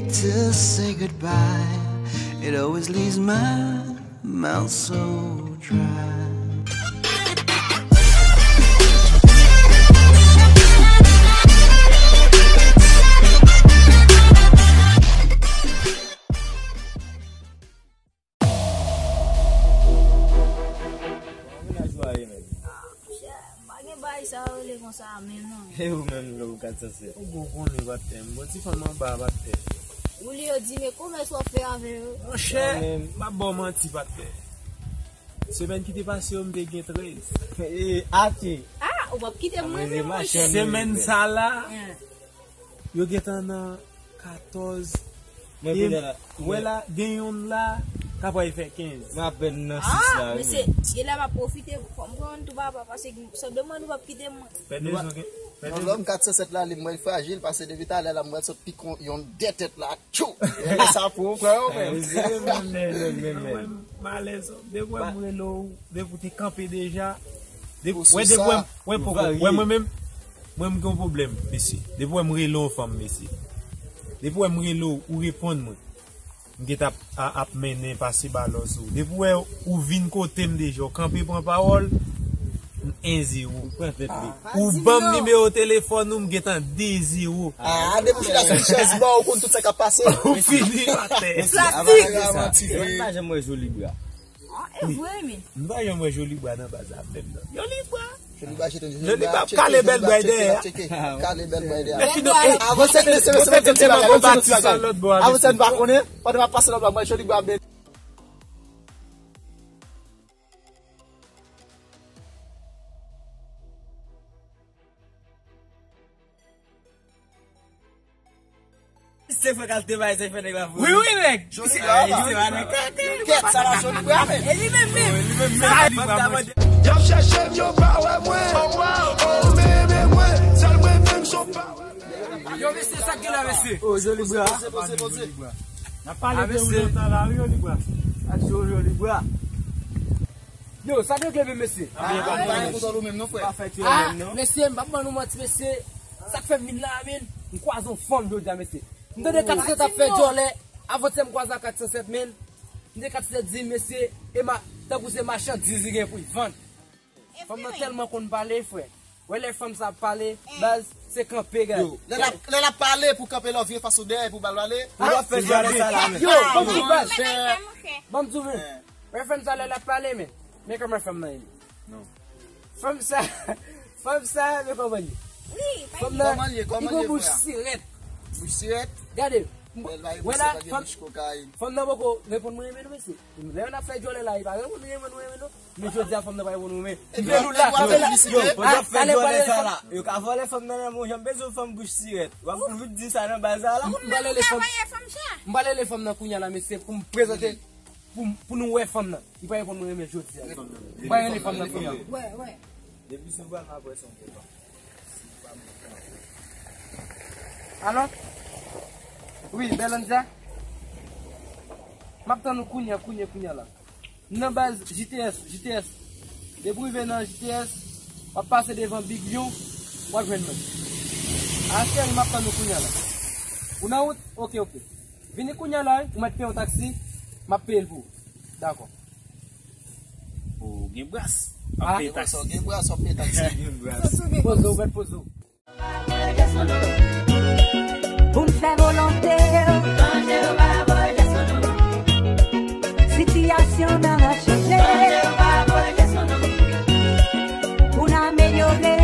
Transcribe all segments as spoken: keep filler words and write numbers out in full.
To say goodbye, it always leaves my mouth so dry. Kòman mennaj ou a ye menm? Ah, monchè, m pa gen bagay sa yo rele konsa menm non. E ou menm, Lou kat san sèt? Ou bon konnen patnè m, bon ti fanm anba patnè. Ou li yo di, men komès w ap fè avè yo? Monchè, m ap ba w manti patnè. Semèn ki te pase yo, m te gen trèz. E, ati. Ah, ou p ap kite m renmen, monchè. Semèn sa la, yo gentan nan katòz. Mwen kounye a la, wè la, gen yonn la, k ap pral fè kenz. Mwen apèn nan sis la, wi. Ah, mesye, gen lè m ap pwofite, fò m pran tou papa, paske sa de mwen nou p ap kite mwen. Pèdi rezon, gen, pèdi rezon. Non, lòm kat san sèt la, li mwen frajil, paske depi talè la, mwen sot pik yon dè tèt la, tchou! Rele sa pou ou, frè, ou menm. Mwen malèz, depi wè m rele w, depi w te kanpe deja, depi, wè, depi wè m, wè poko, wè mwen menm, mwen m gen yon pwoblèm, mesye. Depi wè m rele yon fanm, mesye. Depi wè m rele w, ou reponn mwen. M gentan ap, a, ap mennen pase balon sou ou. Depi wè ou vin kote m deja, ou kanpe pran pawòl, m en zewo. Ou pran tèt li. Ou ban m nimewo telefòn ou, m gentan de zewo. Ah, depi w chita sou chèz ba, ou konn tout sa k ap pase. Ou fini atè. Plastik. Mwen pa janm wè Joli Bra. Ah, e vre, men. M pa janm wè Joli Bra nan baz la menm non. Joli Bra. Joli Bra, jete, Joli Bra, ap kale bèl bwa dèyè. Kale bèl bwa dèyè. Avanse, mesye, mesye, mesye, mesye, mesye, mesye, avanse, nou pa konnen. Pandan m ap pase lòt bò, mwen Joli Bra bèl. Se fè kalte bay, se fè nèg la voye. Wi, wi, nèg. Joli Bra, kèt sa la, Joli Bra, men. E li menm, menm. Sa li pa manje. Y ap chèche m, yo pa wè mwen. Oh, men, men mwen, sèl mwen menm, son pa wè. Yo, mesye, sa k gen la, mesye? Oh, Joli Bra. Poze, poze, poze. N ap pale de ou lontan la, wi, Joli Bra. Ak Joli Bra. Yo, sa k regle menm, mesye? Ah, pa gen kontwòl ou menm non, frè. Pa fè ti menm non. Mesye, m p ap ban nou manti, mesye. Sa k fè m vin la a, men, m kwaze yon fanm jodi a, mesye. M tande kat san sèt ap fè djòlè. Avantyè m kwaze a kat san sèt, men. M tande kat san sèt di, mesye, e ma, tankou se machandiz li gen pou l vann. Fanm nan tèlman konn pale, frè. Wè lè fanm sa ap pale, baz, se kanpe, gade. Yo, lè l ap, lè l ap pale pou kanpe lè w vire fas ou dèyè pou ba l pale. Ou ap fè djòlè sa la menm. Yo, ban m di w, baz. Ban m di w, men. Wè fanm sa lè l ap pale, men. Men kòman fanm nan ye. Non. Fanm sa, fanm sa, men kòman li ye. Fanm nan, li gon bouch sirèt. Bouch sirèt? Gade, wè la, fanm, fanm nan poko reponn mwen, men non, mesye. Lè n ap fè djòlè la, li pa reponn mwen, mwen, mwen, non. Men jodi a fanm nan pa reponn mwen, men. Yo, pandan w ap fè djòlè sa la, yo ka vòlè fanm nan, nan men w, jan m bezwen fanm bouch sirèt. W ap vin di sa nan baz la, la. M pral rele fanm, m pral rele fanm nan kounye a la, mesye, pou m prezante, pou, pou nou wè fanm nan. Li pa reponn mwen, men jodi a. M pral rele fanm nan kounye a. Wè, wè. Depi sou bal, m ap wè son papa. Alo? Wi, Belandja? M ap tann ou kounye a, kounye, kounye a la. M nan baz J T S, J T S. Depi w rive nan J T S, w ap pase devan Big Lion, w ap jwenn mwen. Aswè, m ap tann ou kounye a la. Ou nan wout? Oke, oke. Vini kounye a la, wi. Ou mèt peye yon taksi, m ap peye l pou ou. Dakò. Ou gen bras. W ap peye taksi. Gen bras, w ap peye taksi. Gen bras. Poze w, mèt poze w. Pou n fè volonte w. Sitiyasyon n a chanje. Pou n amelyore.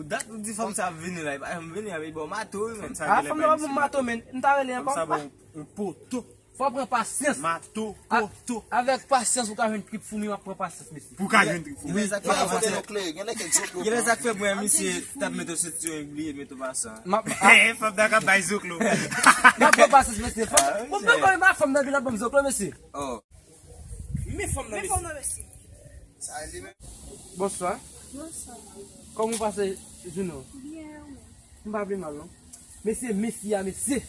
Dat ou di fanm sa ap vini la, li pa janm vini, epi ba w mato, wi, men. Fanm sa genlè pa isit. Mato, men. M ta rele ankò. Fanm sa ba w yon poto. Fò w pran pasyans. Mato, poto. Avèk pasyans, ou ka jwenn trip foumi, w ap pran pasyans, mesye. Pou w ka jwenn trip foumi. Genlè sa k fè mwen, misye t ap mete w sentiwon, li bliye mete w pasyans. Fanm ta ka bay zoklo. M ap pran pasyans, mesye. Fanm, mwen menm, fanm nan vin ap ban m zoklo, mesye. Oh. Men fanm nan, mesye. Sa li menm. Bonswa. Bonswa. Kòman w pase jounen w? Byen, ou menm? M pa pi mal, non. Mesye, mesye a, mesye.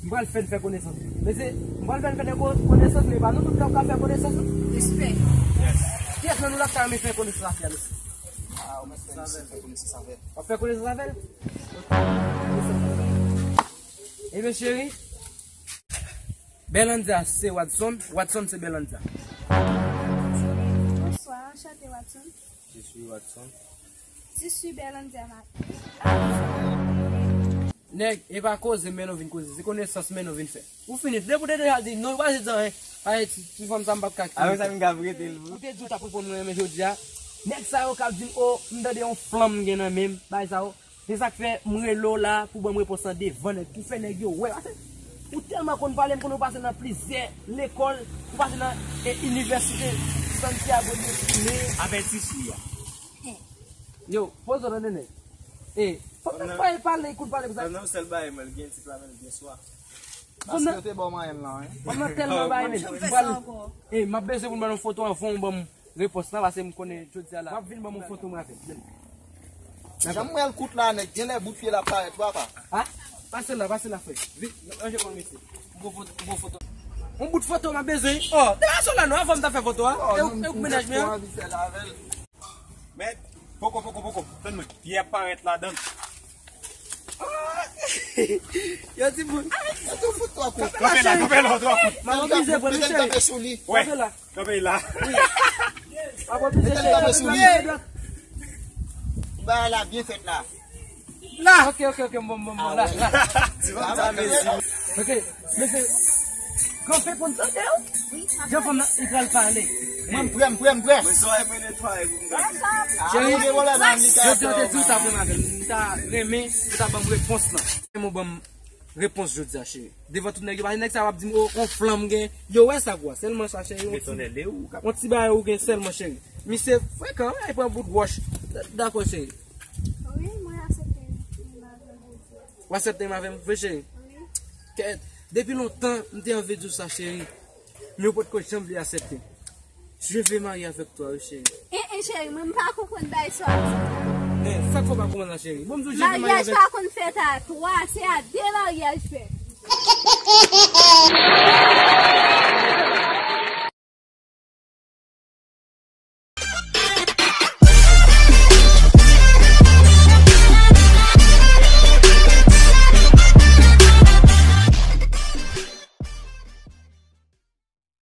M pral fè n fè konesans. Mesye, m pral fè n fè ko-, konesans, men pa nou tout k ap ka fè konesans, non. Respè. Kiyès nan nou la k ta renmen fè konesans avè l, mesye? Ah, ou mèt fè konesans avè l. W ap fè konesans avè l? Ebyen, cheri, Berlandia se Watson, Watson se Berlandia. Bonsoir, enchanté Watson. Je suis Watson. Je suis Berlandia Martin. Nèg, e pa koze men nou vin koze, se konesans men nou vin fè. Ou fini, depi w te deja di non, ou pa di anyen. Aye, ti, ti fanm sa m p ap ka kite. Avèk sa m ka prete l, wi. Ou te di w t ap reponn mwen, men jodi a, nèg sa yo k ap di m, o, m tande yon flanm m gen nan men m, bagay sa yo. Se sa k fè m rele w la pou ban m repons lan devan nèg, pou fè nèg yo wè. Paske ou tèlman konn pale, m konn ou pase nan plizyè lekòl, ou pase nan, e, inivèsite Santiago de Chile. Avètis li a. Yo, poze w tande nèg. E, fò m nan fè pale, kout pale pou sa. Non, sèl bagay, mwen, l gen tit la, men l gen swa. Paske yo te ba w mwayen lan, wi. Fò m nan tèlman bay, men. M pral, e, m ap bezwen pou m ban nou foto anvan w ban m repons lan, paske m konnen jodi a la. W ap vin ban m yon foto mwen avè l. Jan m wè l kout la, nèg, genlè bout pye l ap parèt, papa. Ah, pase la, pase la, frè. Vin, n ap ranje kò n, mesye. M gon foto, m gon foto. Yon bout foto m ap bezwen. Oh, te pase la non, avan m ta fè foto a. E ou, e ou k mennaj mwen an? Men, poko, poko, poko. Tann mwen. Pye ap parèt ladan. Yo, timoun. Yo, tou fout twa kout. Kanpe la, kanpe la, twa kout. M ap oblije pran li, cheri. Kanpe sou li. Wè. Kanpe la. Kanpe la. M ap oblije, cheri. Kanpe sou li. Ba la, byen fèt la. La. Ok, ok, ok, m bon, m bon, m bon, la, la. Ok. Mesye, kanpe pou n tande w. Jan fanm nan, li pral pale. Mwen, m prè, m prè, m prè. Mwen, sa mwen netwaye pou m gade. Cheri, jodi an te di w ta pran m avè l. M ta renmen ou ta ban m repons lan. Renmen w ban m repons jodi a, cheri. Devan tout nèg yo, paske nèg sa yo ap di m, o, on flanm gen. Yo wè sa, kwa. Sèlman sa, cheri. On ti bagay ou gen sèlman, cheri. Misye frekan, wi, pran bout wòch. Dakò, cheri. Wi, mwen aksepte. Ou aksepte m avè m vre, cheri? Wi. Kèt, depi lontan, m te anvi di w sa, cheri. Men ou potko janm vle aksepte. Je veux marier avec toi, wi, cheri. Eh, eh, cheri, mwen, m pa konprann bagay sa w ap di. Men, sa k fè w pa konprann la, cheri? Bon, m di w, je veux marier avec. Maryaj pa konn fèt a twa, se a de maryaj fèt.